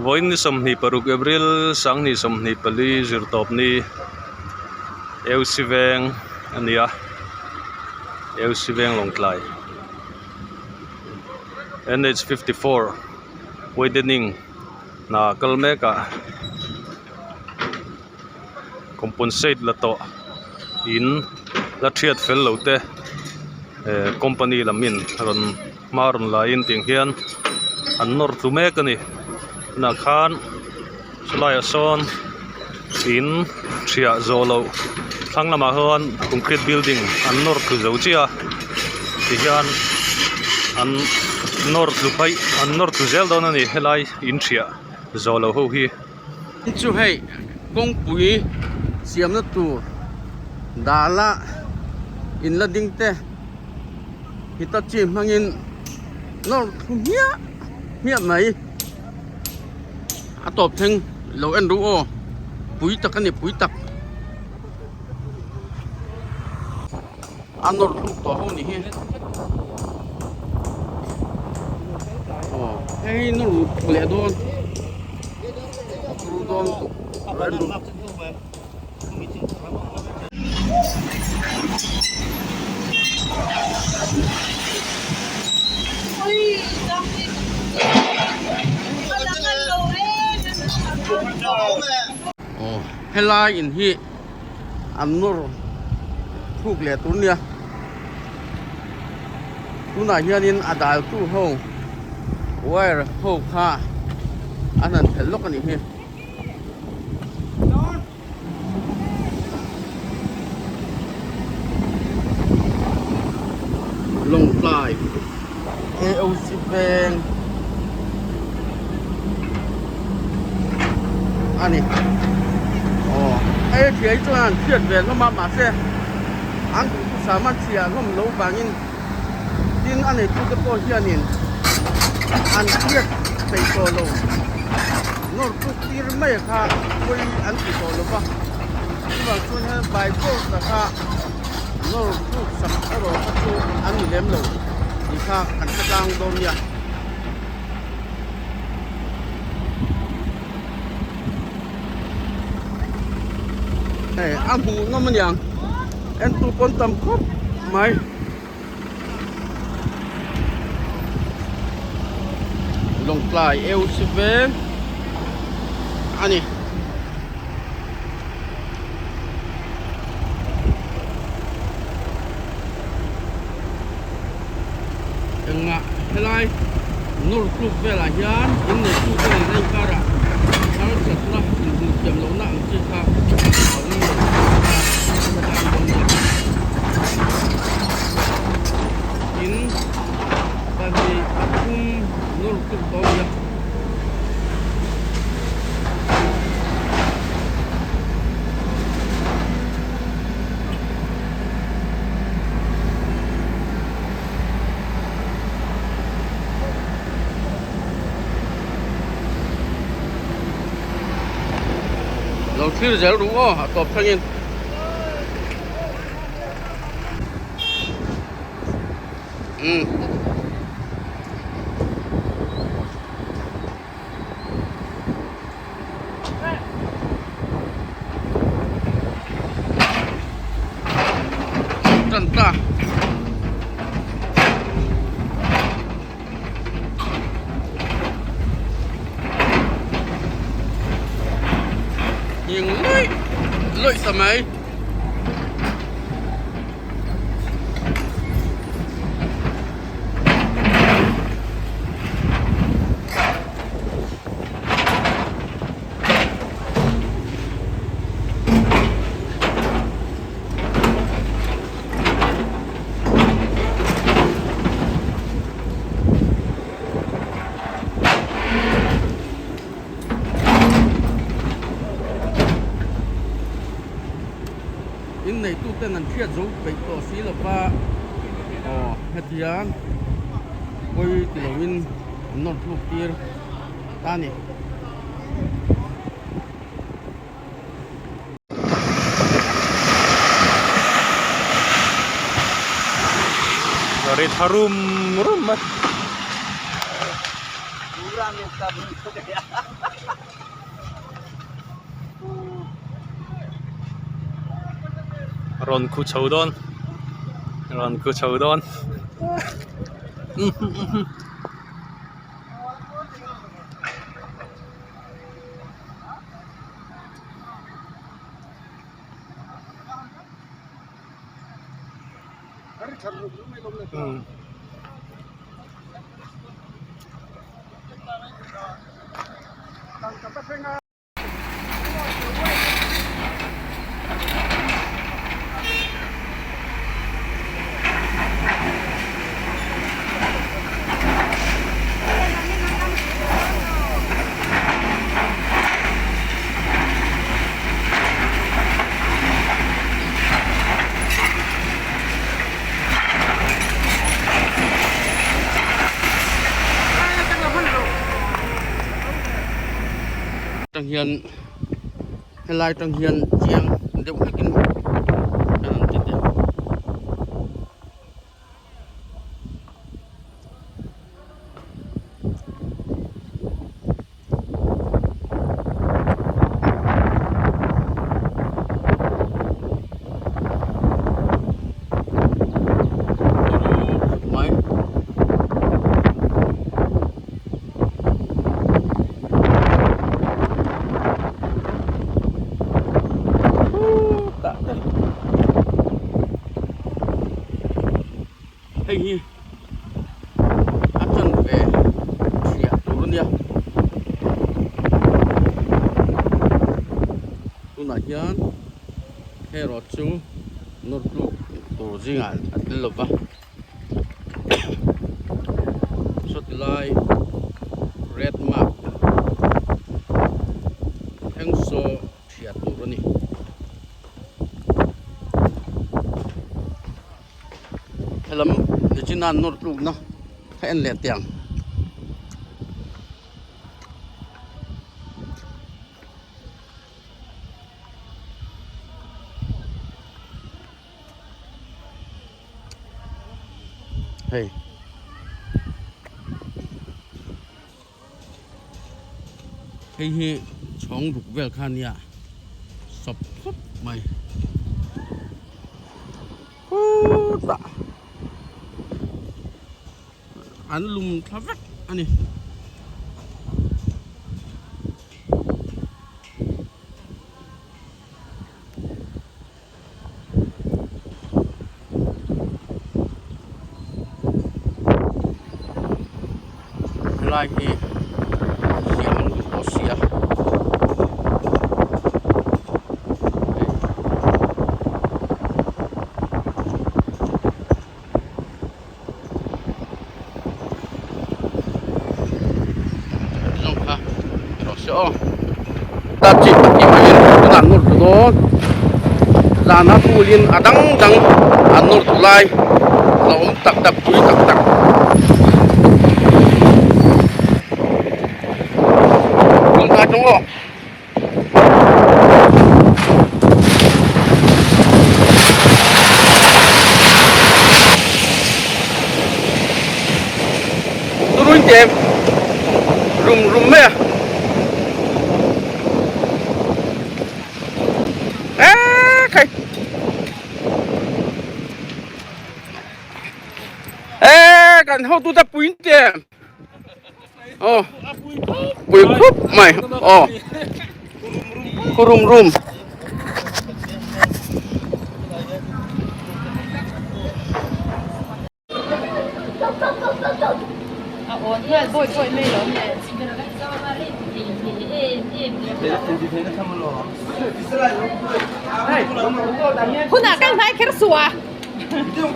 Vawiin ni 26 April 2024 zirtawpni Eusi veng a ni a Eusi veng Lawngtlai N H 54 widening hna kal mek ah compensate la tawh in la thiat fel lo te eh company lam in rawn hma rawn la in tiang hian an nawr tlu mek a ni tunah khan chulai ah sawn in thiah zawh loh thlang lamah sawn concrete building an nawr tlu zo chiah a tihian an nawr tlu phei an nawr tlu zel dawn a ni helai in thiah zawh loh ho hi. Chu hei kawngpui siamna tur dala in la ding te hitachi hmangin nawr thlu hmiah hmiah mai a tawp thleng lo en ru aw pui tak a ni pui tak a nawr thluk tawh ho ni hi aw hei nawr leh dawn a turu dawn tuk lo en ru. Aw helai in hi an nawr thluk leh tur nia tunah hianin a dal tu ho wire ho kha an han phelh lawk a nih hi. Lawngtlai AOC veng a ni aw hei thiai chuan an hriat ve hlawm a mahse an duhthusam a chhiah hlawm lo vangin tin a neitute pawh hianin an hriat peih tawh lo nawr tluk tir mai kha pawi an ti tawh lo va chuvang chuan hian by force taka nawr tluk sak erawh kha chu an ni lem lo tih kha kan hre tlang dawn nia. Hei a hmuh nawm aniang entu pawn tam khawp mai. Lawngtlai eu si veng a ni. Engmah helai nawr tluk velah hian in neitu te nen a inkarah harsatna inhmuh thiam lohna ang chi kha a awm lo tih kha a hre tlang dawn nia. In pahnih pathum nawr tluk tawh a ni a. Lo thlir zel ru aw a tawp thlengin. Umm. Tan ta. Nhìn lưỡi lưỡi tầm ấy. In neituten an hriat zo peih tawh si lova aw hetiang. Pawi ti loin an nawr thluk tir ta a ni. Ri tha rum rum mai. Rawn khu chho dawn rawn khu chho dawn. Tang hian helai tang hian chiang deuh hlekin kan han ti teh ang. Mai. Hei hi a chanve hriah tur a nia tunah hian herawh chu nawr tluk tur zingah a tel lo va sawti lai red mark thleng saw hriat tur a ni. Helam nichina nawr tlukna kha en leh teh ang. Hei. Hei hi chhawng ruk vel kha nia sawp khawp mai. Khutah an lum thla vek a ni. Helai hi siam an duh tawh si a. Zawng kha rawh se aw ta chi pahnih maiin tunah an nawr tlu dawn zana phulin a dang dang an nawr tlu lai la awm tak tak pui tak tak. Tun tlai tawng aw. Turuin te rum rum mai a e khai e kan hotu te puin te Aw pui khup mai aw khu rum rum. Hunah kan hnai kher suh a.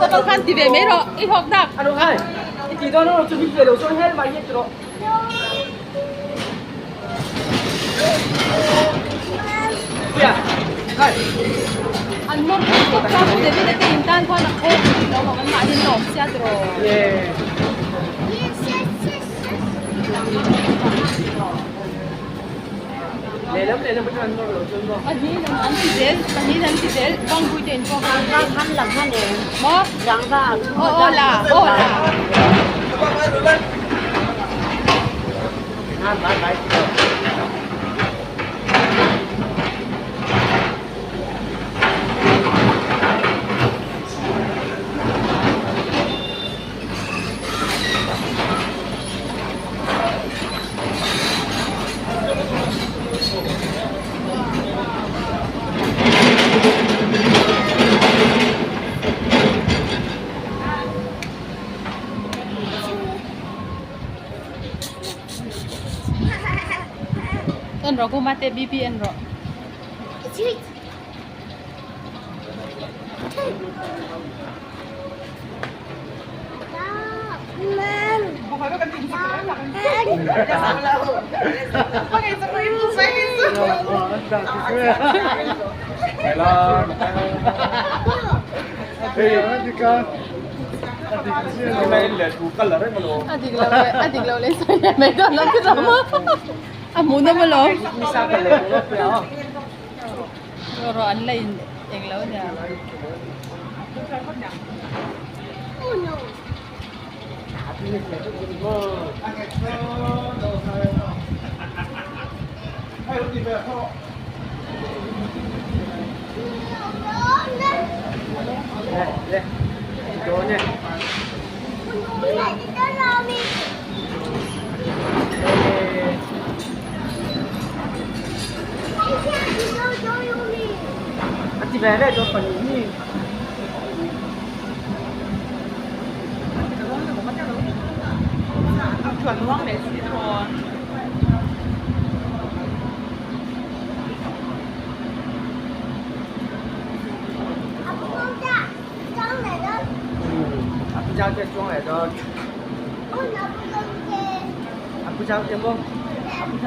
Ka kal khan ti ve mai rawh i hawk dak. An nawr thei tawp kha Pu David a te in tan khan a khawk lo ang an mahni an awm sia tiraw. Pahnih an ti zel, pahnih an ti zel, bangpui te in pawh maw? Aw aw la, aw la. En rawh Kuma te BB en rawh. A dik lo leh a dik lo leh sawi leh mai dawn lo khi zawng maw a hmuh nawm alawm rawh rawh an la in eng lo nia.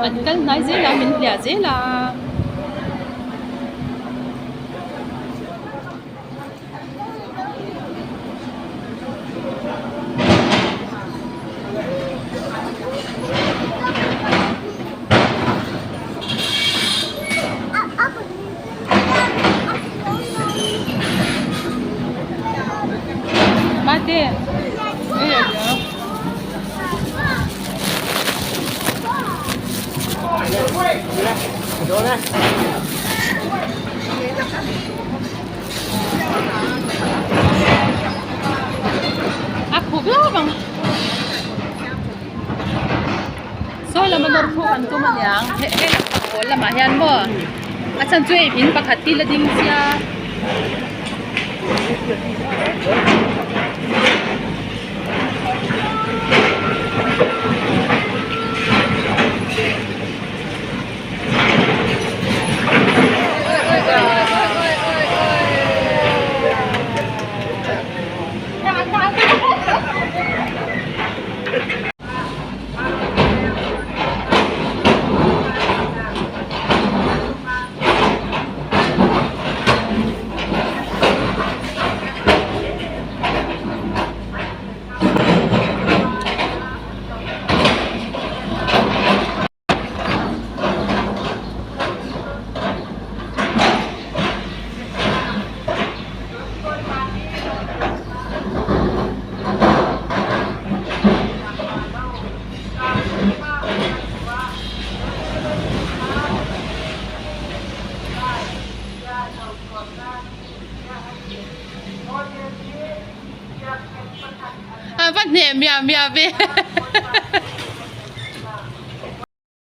An kal hnai zel a min hliah zel a. Mate A khup hlauh ang. Sawi lama nawr pawh an tum aniang he he pawl lamah hian maw a chhan chu hei in pakhat hi la ding sia. A va hneh miah miah ve.